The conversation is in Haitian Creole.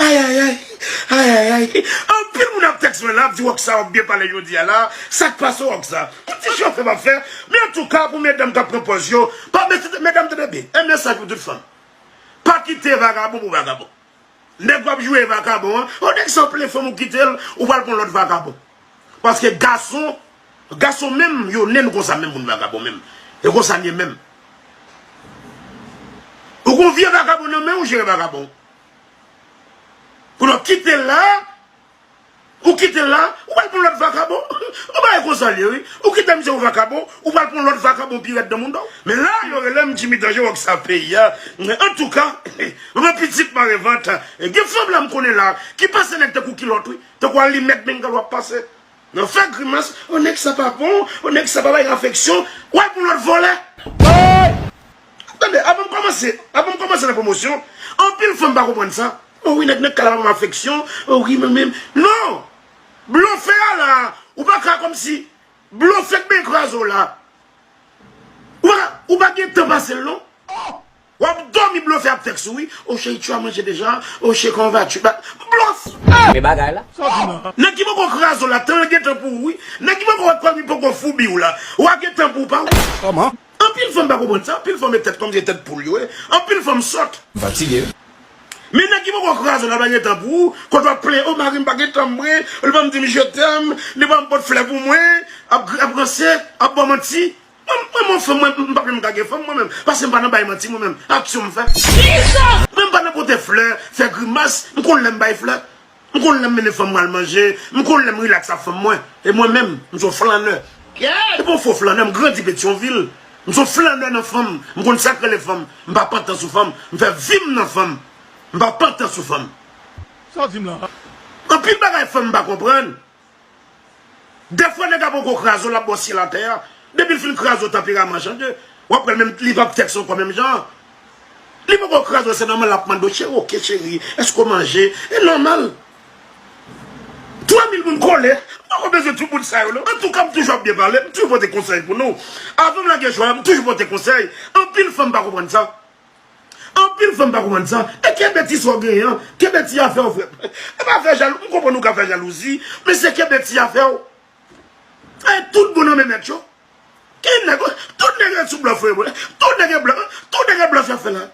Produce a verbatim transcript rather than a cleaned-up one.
Ayayay, ayayay. Anpil moun ap tèks mwen la, ap di Rocksa w ap byen pale jodi a la. Sa k pase Rocksa? Yon ti chofè m ap fè. Men antouka, pou medam k ap pran pòz yo, pa mete medam tande byen. E mesaj pou tout fanm. Pa kite vagabon pou vagabon. Nèg w ap joure vakabon an, o nèg sa w plen fanm ou kite l, ou pral pran lòt vakabon. Paske gason, gason menm, yo nenn konsa menm moun vakabon menm. E konsa l ye menm. Ou gon vye vakabon nan men w, jere vakabon. Kounye w kite l la, ou kite l la, ou pral pran lòt vakabon. Ou bagay konsa l ye, wi. Ou kite misye yon vakabon, ou pral pran lòt vakabon pi rèd nan mouda w. Men la, yo rele m Jimmy Danje, Rocksa peyi a. Antouka, mwen pitit mare vant. Gen fanm la m konnen la, ki pase nèg tankou kilòt, wi. Tankou alimèt mengal w ap pase. Nan fè grimas, o nèg sa pa bon, o nèg sa pa bay afeksyon, w al pran lòt vòlè. Tande, avan m kòmanse, avan m kòmanse nan pwomosyon, anpil fanm pa konprann sa. O wi, nèg nan kay la pa ban m afeksyon, o wi, men, men, non! Blofè a la, ou pa ka kòmsi, blofè k ben kraze w la. Ou pa, ou pa gen tan pase l, non. W ap dòmi blofè ap tèks ou, wi. O chéri, tu as mangé déjà? O chéri, comment vas-tu? Ba, blòf! Men bagay la. Nèg ki poko kraze w la, tan l gen tan pou ou, wi. Nèg ki poko wè kòm li poko foubi w la, w a gen tan pou w pa w. Kòman? Anpil fanm pa konprann sa, anpil fanm e tèt kòm se tèt poul yo ye. Anpil fanm sòt. M fatige. Men nèg ki poko kraze w la pa gen tan pou ou, kote w ap plenyen, o mari m pa gen tan mwen, li pa m di m je t'aime, li pa m pot flè pou mwen, ap, ap ranse, ap ba w manti. Mwen, mwen, mwen, fanm, mwen, m pa menm ka gen fanm, mwen menm. Paske m pa nan bay manti, mwen menm. Aksyon m fè. Mwen, m pa nan pote flè, fè grimas, m konn lè m bay flè. M konn lè m mennen fanm mwen al manje, m konn lè m rilaks ak fanm mwen. E mwen menm, m se yon flanè. E pa yon fo flanè, m grandi Petyonvil. M se yon flanè nan fanm, m konn sa k rele fanm. M pa pantan sou fanm, m fè vi m nan fanm. M pa pantan sou fanm. Sa w di m la? Anpil bagay fanm m pa konprann. Dèfwa nèg la poko kraze w, l ap ba w syèl atè a. Depi l fin kraze w, tanperaman chanje. W ap wè l menm, li p ap tèks ankò menm jan. Li poko kraze w, se nòmal l ap mande w, cheri, oke cheri, èske w manje? E nòmal. Twa mil moun kole, m poko bezwen tout moun sa yo, non. Antouka, m toujou ap byen pale, m toujou pote konsèy pou nou. Avan m lage chwa, m toujou pote konsèy. Anpil fanm pa konprann sa. Anpil fanm pa konprann sa. E kenbe ti sa w genyen an. Kenbe ti afè w, frè m. E pa fè jalou. M konprann ou ka fè jalouzi, men se kenbe ti afè w. E tout bon nan men mèt yo. Gen nèg, tout nèg ret sou blòf, frè m. Tout nèg e blòf, tout nèg e blòf y ap fè la.